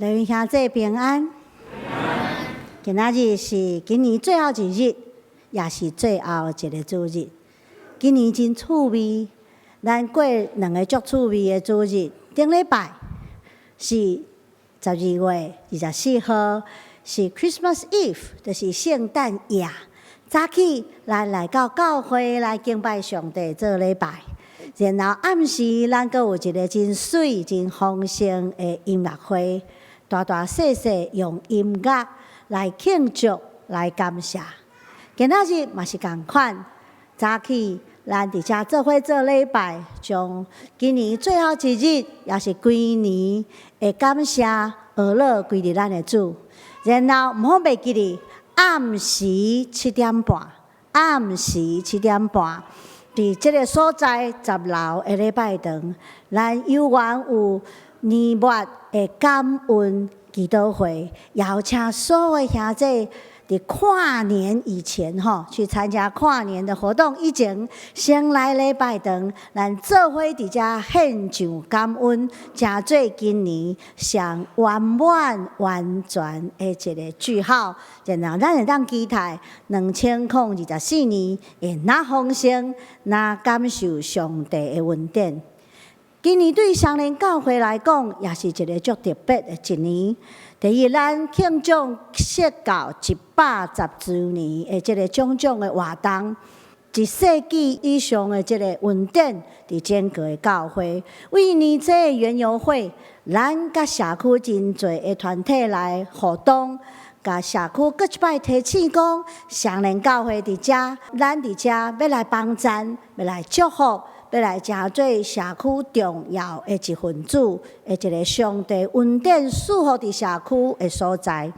來兄弟平安。今仔日是今年最後一日，也是最後一个主日。今年真趣味，咱過兩个足趣味的主日。頂禮拜是12月24號，是 Christmas Eve，就是聖誕夜。早起咱來到教會來敬拜上帝做禮拜，然後暗時咱閣有一个真媠、真豐盛的音樂會，大大細細用音樂來慶祝、來感謝。今仔日嘛是仝款，早起咱佇遮做伙做禮拜，將今年最後一日，也是規年的感謝呵咾歸佇咱的主。然後毋好袂記得，暗時七點半，暗時七點半，佇這个所在十樓的禮拜堂，咱有緣有年末的感恩祈禱會，邀請所有兄弟佇跨年以前，吼，去參加跨年的活動以前，先來禮拜堂，咱做伙佇遮獻上感恩，成做今年上圓滿完全的一个句號。然後咱會當期待2024年會若豐盛，若感受上帝的恩典。今年對雙連教會來講，也是一个足特別的一年。第一，咱慶祝設教110週年的這个種種的活動，一世紀以上的這个恩典，佇整個的教會。為年初的園遊會，咱佮社區真濟的團體來互動，共社區閣一擺提醒講，雙連教會佇遮，咱佇遮欲來幫贊，欲來祝福，欲來成做社區重要的一份子，的一个上帝恩典賜福佇社區的所在。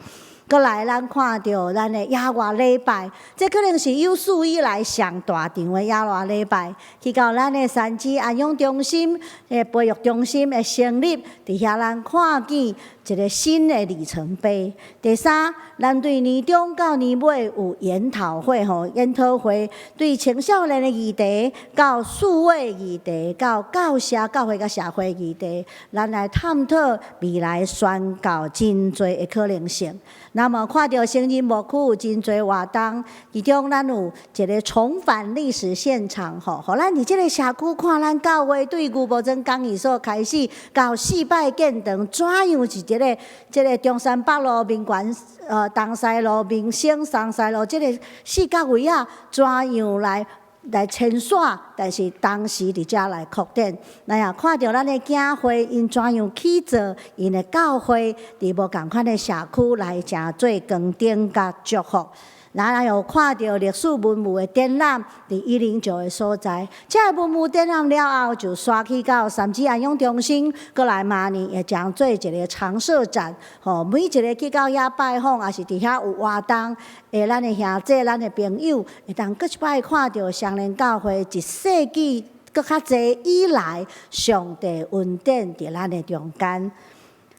閣來，咱看著咱的野外禮拜，這可能是有史以來上大場的野外禮拜。去到咱的三芝安養中心、的培育中心的成立，佇遐咱看見一个新的里程碑。第三，咱對年中到年尾有研討會吼，研討會對青少年的議題、到數位議題、到教社教會佮社會議題，咱來探討未來宣教真濟的可能性。那麼看著成人牧區有真濟活動，其中咱有一个重返歷史現場吼，予咱佇這个社區看咱教會對牛埔莊講義所開始到四擺建堂，怎樣是一个這个中山北路民權東西路民生東西路這个四角位仔，怎樣來遷徙，但是當時佇遮來擴展。咱也看著咱的教會，𪜶怎樣起造𪜶的教會，佇無仝款的社區來成做光燈佮祝福。咱也有看著歷史文物的展覽，佇109的所在。這个文物展覽了後，就徙去到三芝安養中心，閣來明年會將做一个常設展。吼，每一个去到遐拜訪，抑是佇遐有活動的咱的兄弟、咱的朋友，會當閣一擺看著雙連教會一世紀閣較濟以來，上帝恩典佇咱的中間。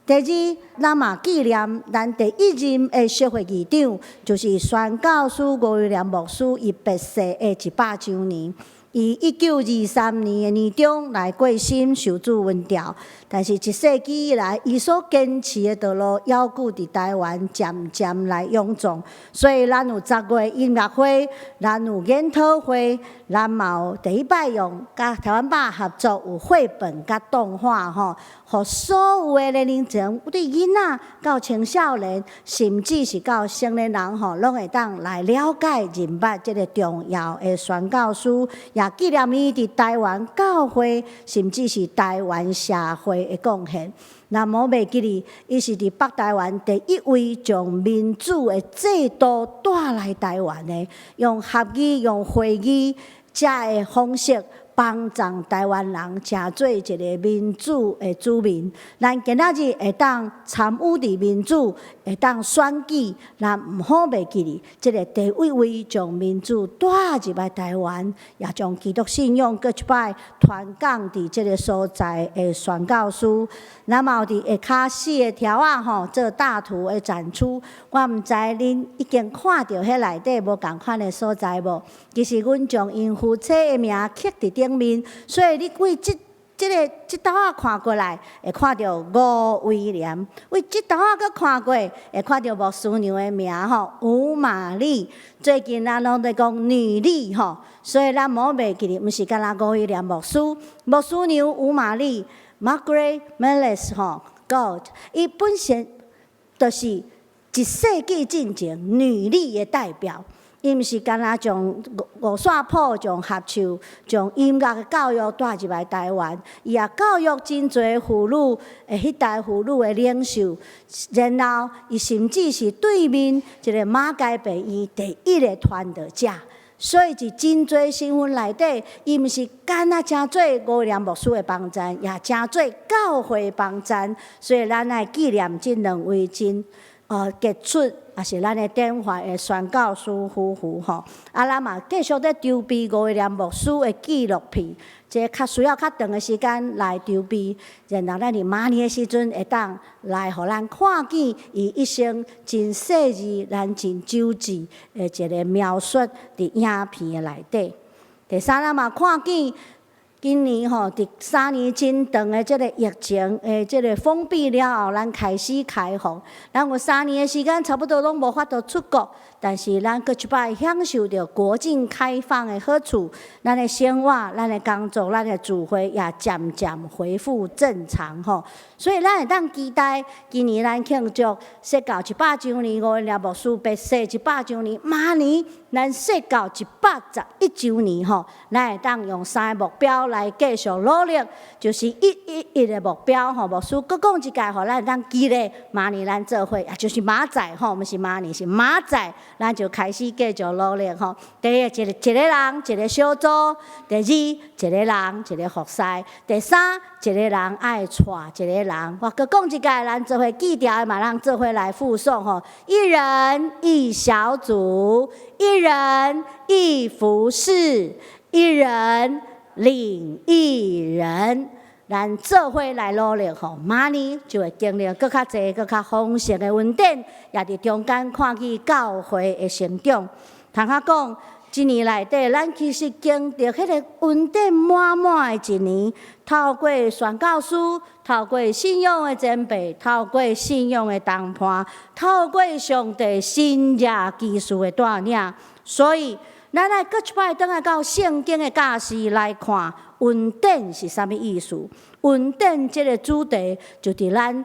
第二，咱嘛紀念咱第一任的協會議長，就是宣教師吳威廉牧師，伊別逝的100週年。伊1923年的年中來過身受主恩召，但是一世紀以來，伊所堅持的道路，猶閣佇台灣漸漸來湧壯。所以，咱有10月音樂會，咱有研討會，咱嘛有第一擺用佮台灣吧合作有繪本佮動畫吼，予所有的年齡層，對囡仔到青少年，甚至是到成年人吼，攏會當來了解認捌這个重要的宣教師，也紀念伊佇台灣教會，甚至是台灣社會的貢獻。那無袂記得，伊是佇北台灣第一位將民主的制度帶來台灣的，用合議、用會議這个方式，幫助台灣人成做一个民主的子民。咱今仔日會當參與佇民主，會當選舉，咱毋好袂記得，這个第一位將民主帶入來台灣，也將基督信仰閣一擺傳講佇這个所在的宣教師。咱嘛有佇下跤四个條仔吼做大圖的展出。我毋知恁已經看著彼內底無仝款的所在無？其實阮將𪜶夫妻的名刻佇頂面，所以你對這這个這頭仔看過來，會看著吳威廉；為這頭仔閣看過，會看著牧師娘的名吼，吳瑪麗。最近咱攏咧講女力吼，所以咱無袂記得，毋是干焦吳威廉牧師，牧師娘吳瑪麗（Margaret Melis）吼，Gauld，伊本身就是一世紀進前女力的代表。伊毋是干焦將五線譜、將合唱、將音樂的教育帶入來台灣，伊也教育真濟婦女，彼代婦女的領袖。然後，伊甚至是對面一个馬偕病院第一个傳道者。所以，佇真濟身份內底，伊毋是干焦成做吳威廉牧師的幫贊，也成做教會幫贊。所以，咱愛紀念這兩位真傑出，也是咱的典範的宣教師夫婦吼。啊，咱嘛繼續咧籌備吳威廉牧師的紀錄片，這較需要較長的時間來籌備，然後咱佇明年的時陣會當來予咱看見伊一生真細緻、咱真周至的一个描述佇影片的內底。第三，咱嘛看見今年吼，佇3年真長的這个疫情的這个封閉了後，咱開始開放。咱有三年的時間，差不多攏無法度出國，但是咱閣一擺享受著國境開放的好處，咱的生活、咱的工作、咱的聚會也漸漸恢復正常吼。所以咱會當期待今年咱慶祝釋教100週年，吳威廉牧師被洗100週年，明年咱釋教111週年吼，咱會當用三个目標來繼續努力，就是1-1-1的目標吼。牧師閣講一擺，予咱會當記得，明年咱做伙，也就是明仔載吼，毋是明年，是明仔載，咱就開始繼續努力吼。第一，一個人一個小組；第二，一個人一個服侍；第三，一個人愛帶一個人。我閣講一擺，咱做伙記牢的嘛，咱做伙來複誦吼。一人一小組，一人一服侍，一人領一人。咱做伙來努力吼，明年就會經歷閣較濟、閣較豐盛的恩典，也佇中間看見教會的成長。通較講，一年內底，咱其實經歷彼个恩典滿滿的一年，透過宣教師，透過信仰的前輩，透過信仰的同伴，透過上帝神蹟奇事的帶領，所以咱愛閣一擺轉來到聖經的教示來看，恩典是啥物意思？恩典這个主題就佇咱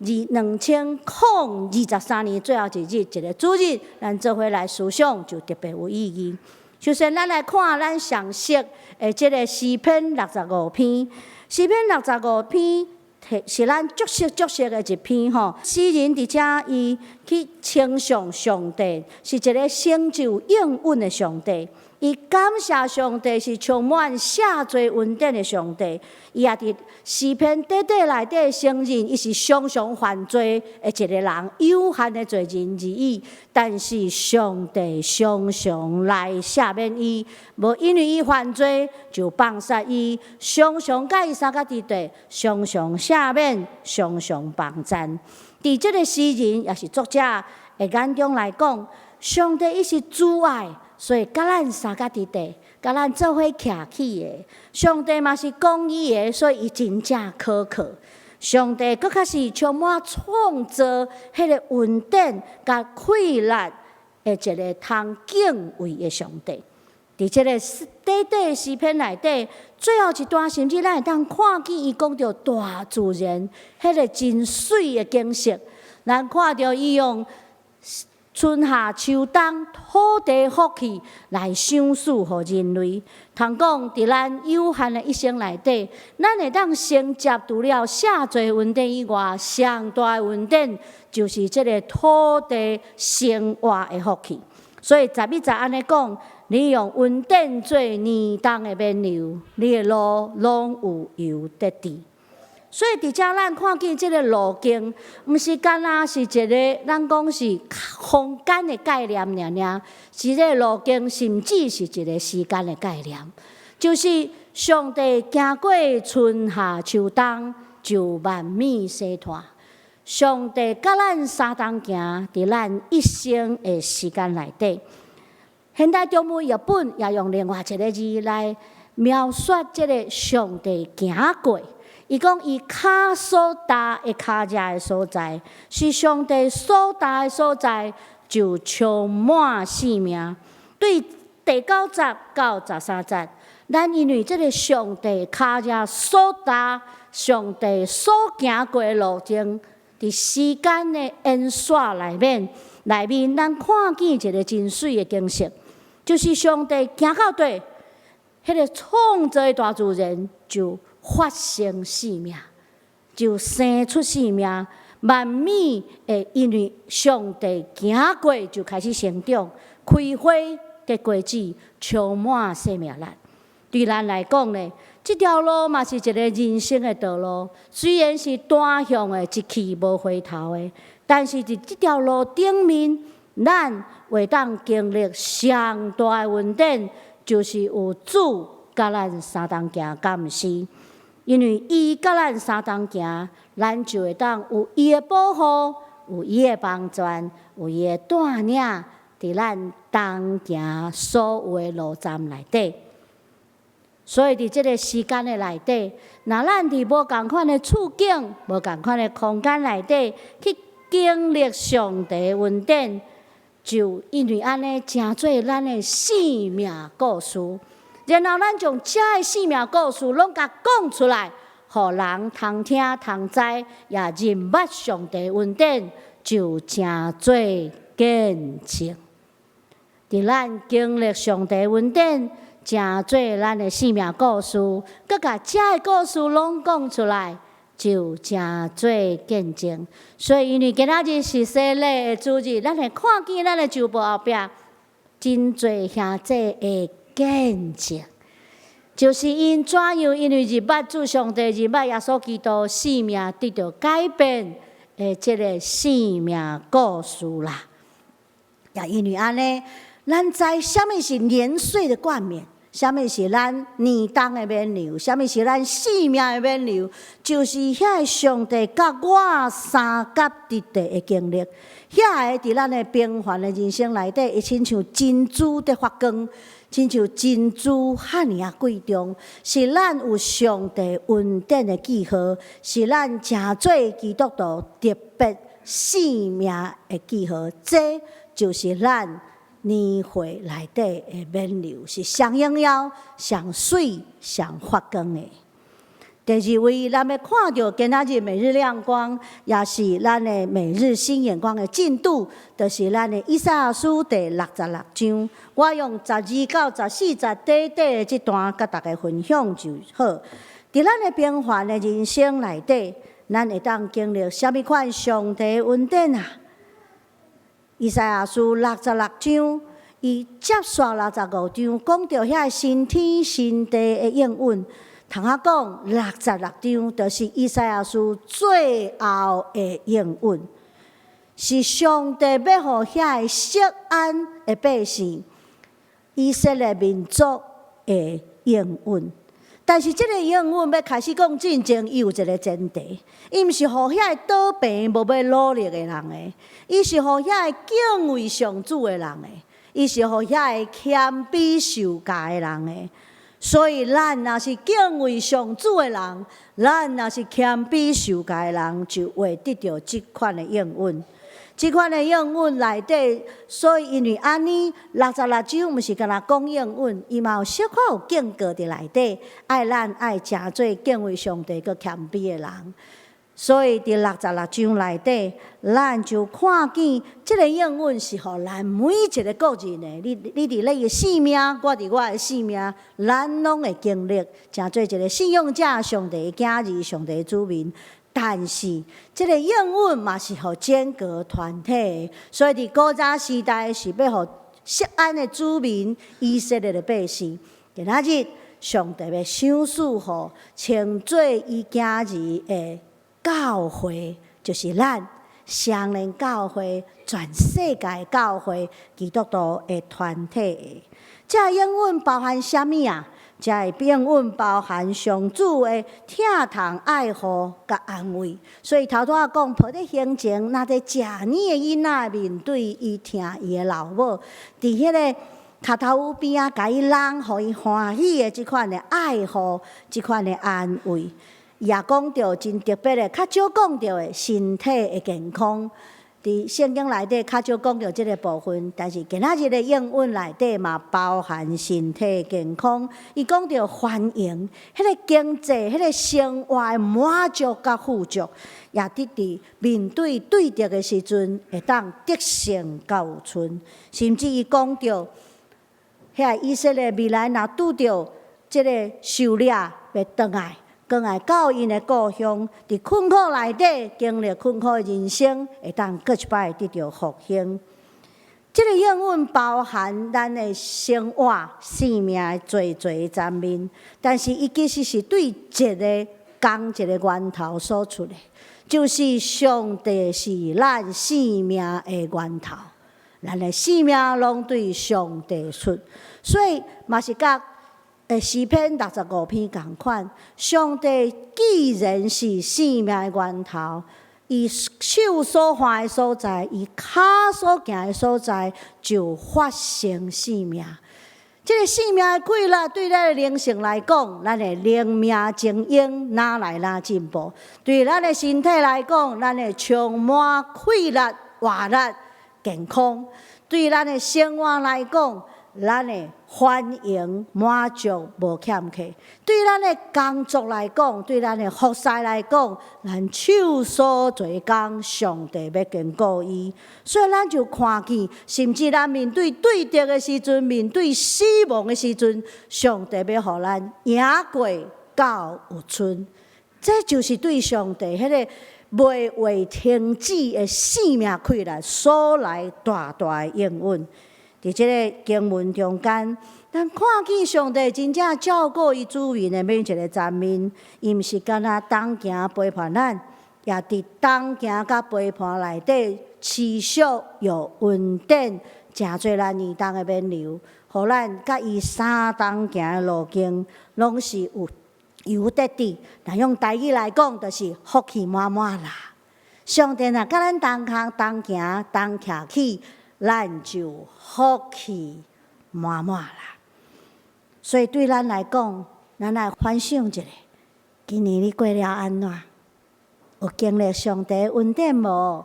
2023年最後一日，一个主日，咱做伙來思想就特別有意義。首先，咱來看咱上熟的這个詩篇六十五篇，詩篇六十五篇是咱足熟足熟的一篇吼。詩人佇遮伊去稱頌上帝，是一个成就應允的上帝。伊感謝上帝是充滿赦罪恩典的上帝。伊也佇詩篇短短內底承認，伊是常常犯罪的一个人，有限的罪人而已。但是上帝常常來赦免伊，無因為伊犯罪就放殺伊，常常佮伊相佮佇地，常常赦免，常常幫贊。佇這个詩人也是作者的眼中來講，上帝伊是慈愛，所以佮咱相佮佇地，佮咱做伙徛起的。上帝嘛是公義的，所以伊真正可靠。上帝閣較是充滿創造彼个恩典佮氣力的一个通敬畏的上帝。佇這个短短詩篇內底，最後一段，甚至咱會當看見伊講著大自然彼个真媠的景色。咱看著伊用春夏秋冬、土地福氣來賞賜予人類。通講，佇咱有限的一生內底，咱會當承接除了赦罪恩典以外，上大的恩典就是這个土地生活的福氣。所以11節按呢講：你用恩典做年冬的冕旒，你的路攏有油得治。所以佇遮咱看見這个路徑，毋是干焦是一个咱講是空間的概念爾爾，是這个路徑，甚至是一个時間的概念，就是上帝經過春夏秋冬，就萬物洗脫。上帝佮咱相同行，佇咱一生的時間內底。現代中文譯本也用另外一个字來描述這个上帝行過。伊講伊跤所踏的跤跡的所在，是上帝所踏的所在，就充滿生命。對第九節到十三節，咱因為這个上帝跤跡所踏，上帝所行過的路程，佇時間的延續內面，內面咱看見一个真媠的景色，就是上帝行到底，彼个創造的大自然就發生生命，就生出生命，萬物會因為上帝行過就開始成長，開花結果子，充滿生命力。對咱來講呢，這條路嘛是一個人生的道路，雖然是單向的，一去無回頭的，但是佇這條路頂面，咱會當經歷上大的恩典，就是有主佮咱相同行，敢毋是？因為伊佮咱相同行，咱就會當有伊的保護，有伊的幫助，有伊的帶領，佇咱同行所有的路站內底。所以佇這个時間的內底，若咱佇無仝款的處境、無仝款的空間內底去經歷上帝的恩典，就因為按呢，成做咱的生命故事。然後咱將這个生命故事攏共講出來，予人通聽通知，也認捌上帝恩典，就成做見證。佇咱經歷上帝恩典，成做咱的生命故事，閣共這个故事攏講出來，就成做見證。所以，因為今仔日是洗禮的主日，咱會看見咱的周報後壁真濟兄弟的見證，就是𪜶怎樣因為認捌主上帝，認捌耶穌基督，生命得著改變的這个生命故事啦。也因為按呢，咱知啥物是年歲的冠冕，啥物是咱年冬的勉勵，啥物是咱生命的勉勵，就是遐个上帝佮我相佮佇地的經歷，遐个佇咱的平凡的人生內底，會親像珍珠佇發光，親像珍珠遐爾仔貴重，是咱有上帝恩典的記號，是咱成做基督徒特別生命的記號，這就是咱年歲內底的勉勵，是上榮耀、上媠、上發光的。第二位，咱欲看著今仔日每日亮光，也是咱的每日新眼光的進度，就是咱的以賽亞書第六十六章。我用十二到十四節短短的這段，佮大家分享就好。佇咱的平凡的人生內底，咱會當經歷啥物款上帝恩典啊？以賽亞書六十六章，伊接續六十五章，講著遐新天新地的應允。通仔講，六十六章就是以賽亞書最後的應允，是上帝欲予遐个錫安的百姓、以色列民族的應允。但是這个應允欲開始講進前，伊有一个前提，伊毋是予遐个倒耙無欲努力的人的，伊是予遐个敬畏上主的人的，伊是予遐個謙卑受教的人的。所以，咱若是敬畏上主的人，咱若是謙卑受教的人，就會得著這款的應允。這款的應允內底，所以因為按呢，六十六章毋是干焦講應允，伊嘛有小可有警告佇內底，愛咱愛成做敬畏上帝閣謙卑的人。所以佇六十六章內底，咱就看見這个應允是予咱每一个個人的。你佇你的生命，我佇我的生命，咱攏會經歷，成做一个信仰者，上帝的囝兒，上帝的子民。但是，這个應允嘛是予整個團體的。所以佇古早時代是欲予錫安的子民，以色列的百姓。今仔日上帝欲賞賜予稱做伊囝兒的教會，就是咱雙連教會，全世界教會基督徒的團體的。這個應允包含啥物啊？這個應允包含上主的疼痛、愛護佮安慰。所以頭拄仔講，抱咧胸前，若佇食奶的囡仔面對伊疼伊的老母，佇彼个跤頭趺邊仔共伊挵，予伊歡喜的這款的愛護，這款的安慰。伊也講著真特別的，較少講著的身體的健康。佇聖經內底較少講著這个部分，但是今仔日的應允內底嘛包含身體健康。伊講著繁榮，彼个經濟、彼个生活的滿足佮富足，也佇佇面對對敵的時陣，會當得勝到有賰。甚至伊講著，遐以色列未來若拄著這个狩獵，欲轉來。轉來到𪜶的故鄉，佇困苦內底經歷困苦的人生，會當閣一擺得著復興。這个應允包含咱的生活、生命的濟濟層面，但是伊其實是對一个仝一个源頭所出的，就是上帝是咱生命的源頭，咱的生命攏對上帝出，所以嘛是佮詩篇65篇仝款，上帝既然是生命的源頭，伊手所犯的所在，伊跤所行的所在，就發生生命。這个生命的氣力，對咱的靈性來講，咱的靈命精英愈來愈進步；對咱的身體來講，咱會充滿氣力、活力、健康；對咱的生活來講，咱會繁榮滿足無欠缺。對咱的工作來講，對咱的服侍來講，咱手所做工，上帝欲堅固伊。所以咱就看見，甚至咱面對對敵的時陣，面對死亡的時陣，上帝欲予咱贏過到有賰。這就是對上帝彼个袂會停止的生命氣力所來大大的應允。佇這个經文中間，咱看見上帝真正照顧伊子民的每一个層面，伊毋是干焦同行陪伴咱，也佇同行佮陪伴內底持續有恩典，成做咱年當的勉勵，予咱佮伊相同行的路徑，攏是有油得滴。若用台語來講，就是福氣滿滿啦。上帝若佮咱同行同行同徛起，咱就福氣滿滿啦。所以對咱來講，咱來反省一下，今年你過了按怎？有經歷上帝恩典無？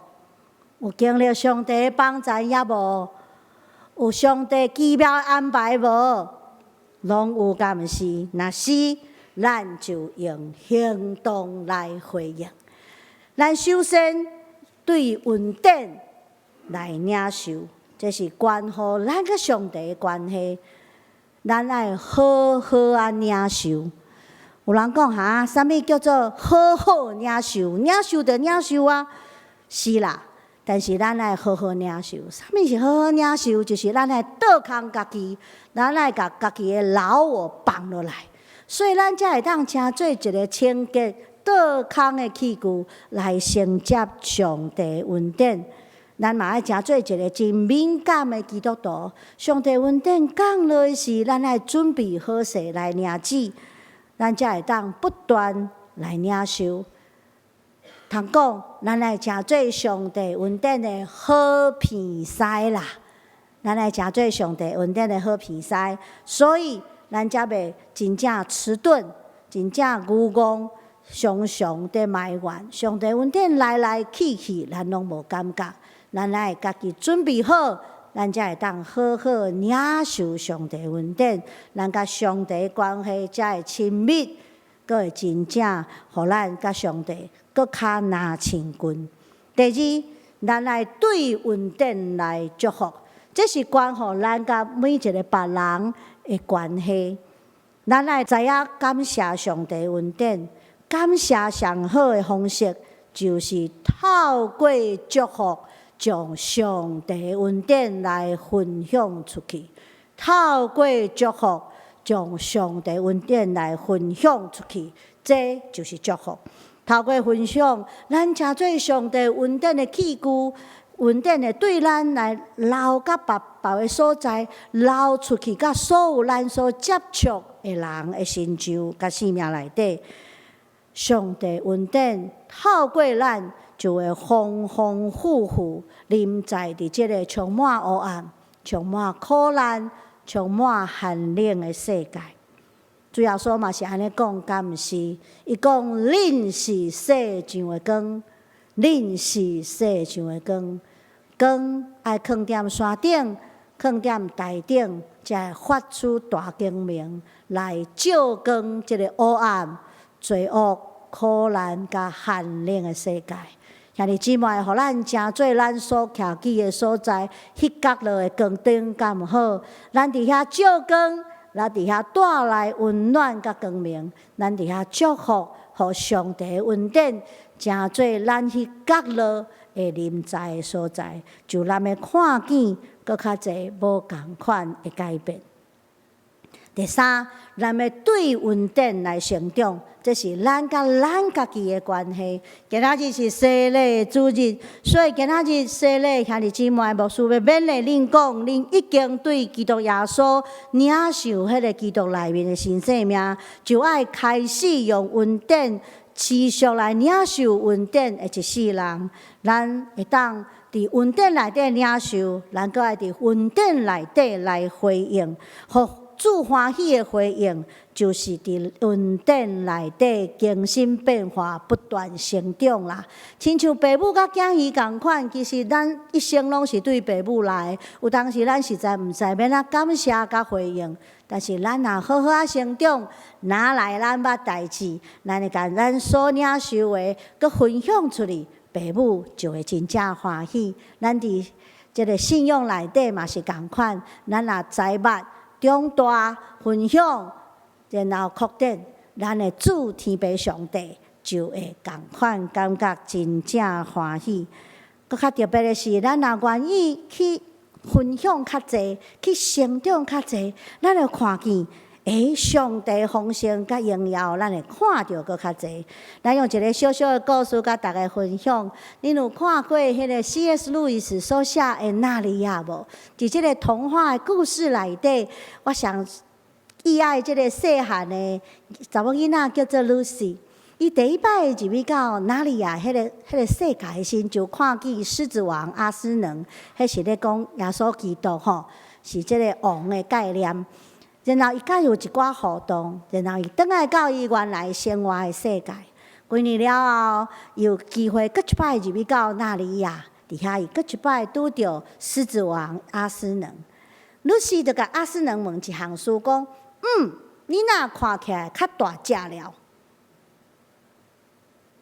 有經歷上帝幫助也無？有上帝奇妙安排無？攏有敢毋是？若是，咱就用行動來回應。咱首先對恩典來領受，這是關乎咱佮上帝的關係。咱愛好好仔領受。有人講哈，啥物叫做好好領受？領受就領受啊，是啦。但是咱愛好好領受。啥物是好好領受？就是咱愛倒空家己，咱愛共家己的老我放落來，所以咱才會當成做一个清潔倒空的器具來承接上帝恩典。咱嘛愛成做一个真敏感的基督徒。上帝恩典降落時，咱愛準備好勢來領旨，咱才會當不斷來領受。通講，咱愛成做上帝恩典的好鼻師啦。咱愛成做上帝恩典的好鼻師，所以咱才袂真正遲鈍，真正愚戇，常常佇埋怨。上帝恩典來來去去，咱攏無感覺。咱愛家己準備好，咱才會當好好領受上帝恩典，咱佮上帝關係才會親密，閣會真正予咱佮上帝閣較若親近。第二，咱愛對恩典來祝福，這是關乎咱佮每一个別人的關係。咱愛知影感謝上帝恩典，感謝上好的方式，就是透過祝福，將上帝恩典來分享出去。透過祝福，將上帝恩典來分享出去，這就是祝福。透過分享，咱成做上帝恩典的器具，恩典會對咱來流到別別个所在，流出去，佮所有咱所接觸的人的身上，佮生命內底。上帝恩典透過咱，就會豐豐富富臨在佇這个充滿黑暗、充滿苦難、充滿寒冷的世界。主耶穌嘛是按呢講，敢毋是？伊講：恁是世上的光，恁是世上的光。光愛囥踮山頂，囥踮台頂，才會發出大光明來照光這个黑暗、罪惡、苦難佮寒冷的世界。兄弟姊妹，予咱成做咱所徛起的所在，彼角落的光燈，敢毋好？咱佇遐照光，咱佇遐帶來溫暖佮光明，咱佇遐祝福，予上帝的恩典，成做咱彼角落的臨在的所在，就咱欲看見閣較濟無仝款的改變。第三，咱欲對恩典來成長，這是咱佮咱家己的關係。今仔日是洗禮主日，所以今仔日洗禮兄弟姊妹，牧師欲勉勵恁講，恁已經對基督耶穌領受彼个基督內面的新生命，就愛開始用恩典持續來領受恩典的一世人。咱會當佇恩典內底領受，咱閣愛佇恩典內底來回應，予主歡喜的回應，就是佇恩典內底更新變化，不斷成長啦。親像爸母佮囝兒仝款，其實咱一生攏是對爸母來，有當時咱實在毋知欲按怎感謝佮回應，但是咱若好好仔成長，若來咱捌代誌，咱會共咱所領受的，閣分享出去，爸母就會真正歡喜。咱佇這个信仰內底嘛是仝款，咱若知捌長大分享，然後擴展，咱的主天父上帝就會仝款感覺真正歡喜。閣較特別的是，咱若願意去分享較濟，去成長較濟，咱會看見，上帝豐盛佮榮耀，咱會看著閣較濟。咱用一个小小的故事佮大家分享。恁有看過彼个 C.S. 路易斯所寫的《納尼亞》無？佇這个童話的故事內底，我上喜愛這个細漢的查某囡仔叫做露西。伊第一擺入去到納尼亞彼个世界的時，就看見獅子王阿斯蘭，彼是咧講耶穌基督吼，是這个王的概念。然後伊佮有一寡互動，然後伊轉來到伊原來生活的世界。幾年了後，有機會閣一擺入去到納尼亞，佇遐伊閣一擺拄著獅子王阿斯蘭。露西就共阿斯蘭問一項事，講：你若看起來較大隻了？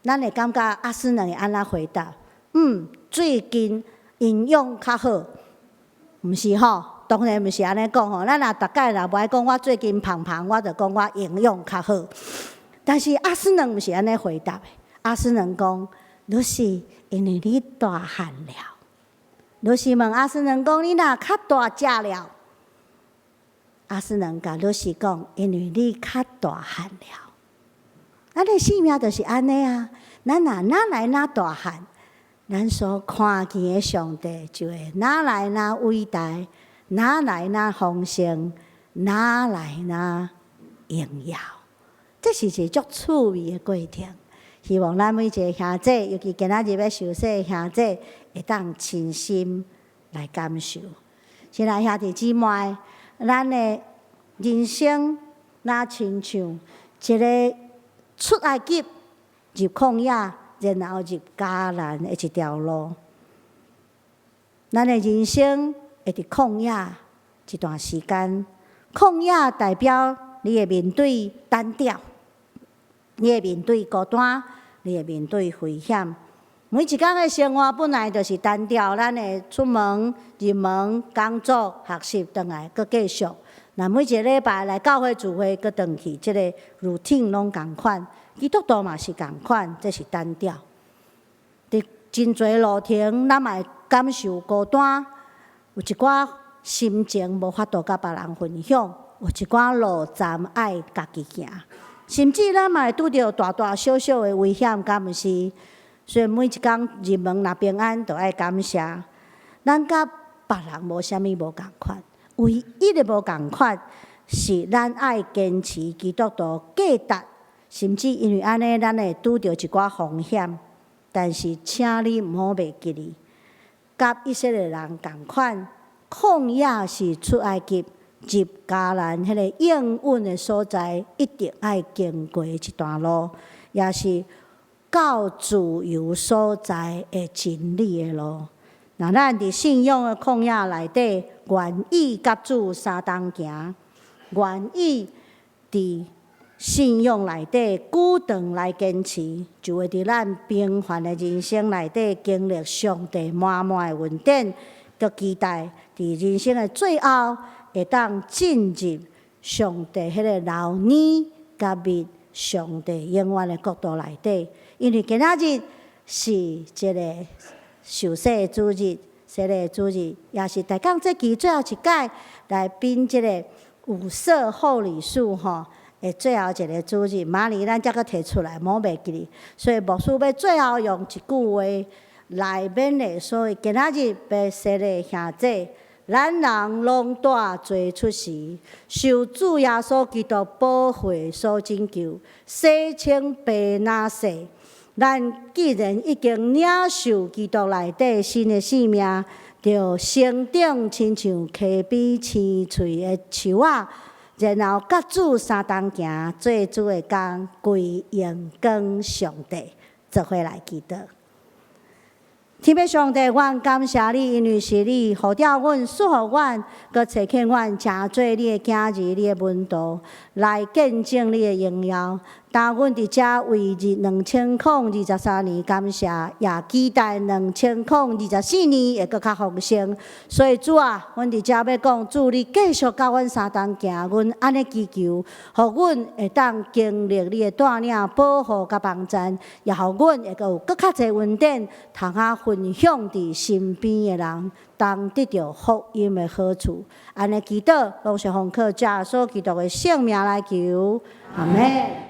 咱會感覺阿斯蘭會按怎回答？最近營養較好，毋是吼？當然毋是按呢講吼。咱若逐擺若無愛講我最近胖胖，我就講我營養較好。但是阿斯蘭毋是按呢回答的。阿斯蘭講：露西，因為你大漢了。露西問阿斯蘭講：你若較大隻了？阿斯蘭共露西講：因為你較大漢了。咱的生命就是按呢啊！咱若愈來愈大漢，咱所看見的上帝就會愈來愈偉大，愈來愈豐盛，愈來愈榮耀。這是一個足趣味的過程。希望咱每一个兄弟，尤其今仔日欲受洗的兄弟，會當親身來感受。親愛兄弟姊妹，咱的人生若親像一个出埃及入曠野，然後入迦南的一條路。咱的人生會佇曠野一段時間，曠野代表你會面對單調，你會面對孤單，你會面對危險。每一工的生活本來就是單調，咱會出門、入門、工作、學習，轉來閣繼續。若每一个禮拜來教會聚會，閣轉去，這个 routine 攏仝款。基督徒嘛是仝款，這是單調。佇真濟路程，咱嘛會感受孤單，有一寡心情無法度佮別人分享，有一寡路站愛家己行，甚至咱嘛會拄著大大小小的危險，敢毋是？所以每一工入門若平安，就愛感謝。咱佮別人無啥物無仝款，唯一的無仝款是咱愛堅持基督徒價值，甚至因為按呢，咱會拄著一寡風險。但是，請你毋好袂記得，佮以色列人仝款，曠野是出埃及，入迦南彼个應允的所在，一定愛經過這段路，也是到自由所在的真理的路。若咱佇信仰的曠野內底，願意佮主相同行，願意佇信仰內底久長來堅持，就會佇咱平凡的人生內底經歷上帝滿滿的恩典，閣期待佇人生的最後會當進入上帝彼个流奶佮蜜上帝永遠的國度內底。因為今仔日是這个受洗的主日，洗禮的主日，也是大港這期最後一擺來賓這个五色厚禮數吼的最後一个主日。明年咱才閣提出來，無袂記哩。所以牧師欲最後用一句話來勉勵，所以今仔日欲洗禮兄弟，咱人攏帶罪出世，受主耶穌基督寶血所拯救，洗清白哪洗。咱既然已經領受基督內底新的生命，就成長親像溪邊青翠的樹仔，然後佮主相同行，做主的工，歸榮光上帝，做伙來祈禱。天父上帝，阮感謝你，因為是你呼召阮、賜予阮，閣差遣阮成做你的囝兒、你的門徒，來見證你的榮耀。當阮佇遮為2023年感謝，也期待2024年會閣較豐盛。所以主啊，阮佇遮欲講，主你繼續佮阮相同行，阮按呢祈求，予阮會當經歷你的帶領、保護佮幫贊，也予阮會閣有閣較濟恩典，通啊分享佇身邊的人，當得著福音的好處。按呢祈禱，攏是奉靠主耶穌基督的聖名來求，阿門。